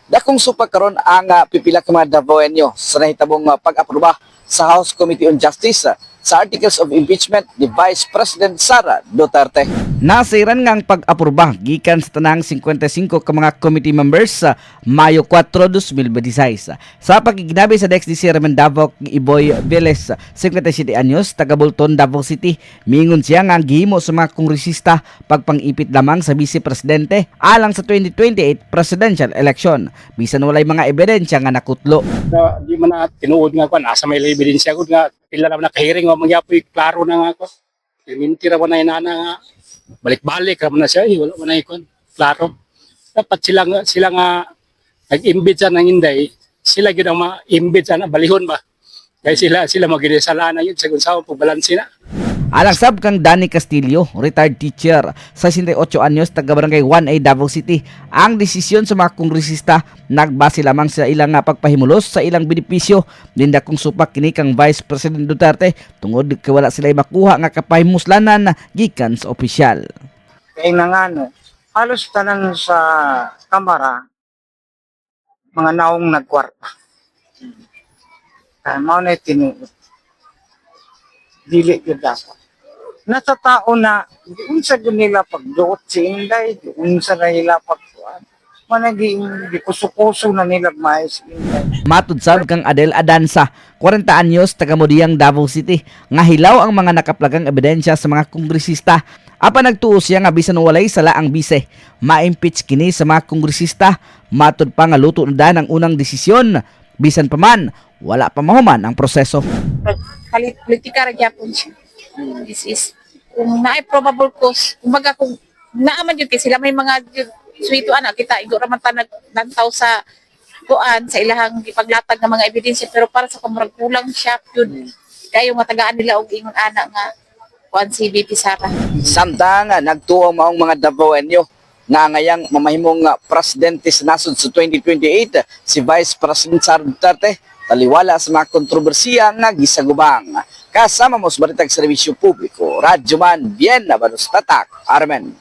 Dakong supak karon ang pipila ka mga Davaoenyo sa nahitabong pag-aproba sa House Committee on Justice sa Articles of Impeachment ni Vice President Sara Duterte. Nasayran nga ang pag-aproba gikan sa tanang 55 ka mga committee members sa Mayo 4, 2026. Sa pagkiginabi sa DXDC Ramen Davao, Iboy Velez, 57 anyos, taga Bulton, Davao City, mingon siya nga ang gihimo sa mga kongresista pagpang-ipit lamang sa Vice Presidente alang sa 2028 presidential election bisan walay mga ebidensya nga nakutlo. Na di man na tinuod nga kwan asa may ebidensya gud nga pila na nakahiring wa mangyapoy klaro na nga ko. Minti ra man na inana nga balik-balik ra man na siya eh, wala man na ikon klaro. Dapat sila nga nag-imbit sa nang Inday, sila gyud ang ma-imbit sa na balihon ba kay sila sila maginisalanan yun sa kung saan pagbalanse na. Alang sab kang Danny Castillo, retired teacher, 68 anyos, taga Barangay 1A, Davao City. Ang desisyon sa mga kongresista nagbase lamang sa ilang pagpahimulos sa ilang benepisyo. Ninda kong supak kini kang Vice President Duterte tungod kay wala sila makuha nga kapahimuslanan gikan sa opisyal. Kay nangano, halos tanan sa kamara, mga naong nagkwarta. Kaya mao na tinuod. Dili gyud dapat. Nasa tao na, unsa gyud nila pagduot si Inday, unsa na nila pagkuan. Managi, kuso-kuso na nila maayo si Inday. Matud sab kang Adel Adansa, 40 anyos, taga Modiang, Davao City, nga hilaw ang mga nakaplagang ebidensya sa mga kongresista. Apan nagtuo siya nga bisan walay sala ang bise, ma-impeach kini sa mga kongresista. Matud pa nga luto na ang unang desisyon. Bisan pa man, wala pa mahuman ang proseso. Politika ra gyapon siya. This is kung naay probable cause, kumbaga kung naa man jud kay sila may mga jud suwito ana kita igo ra man ta naglantaw sa kuan sa ilahang gipaglatag ng mga ebidensya, pero para sa kumurag kulang siya yun kayo nga tagaan nila og ingon ana nga kuan si VP Sara. Samtang nagtuo ang maong mga Davaoenyo nga ngayang mamahimong presidente sa nasod sa 2028 si Vice President Sara Duterte taliwala sa mga kontrobersiya nga gisagubang. Kasama mo sa Balitag Serbisyo Publiko, Radyoman Bien Nabanos Tatak, Armen.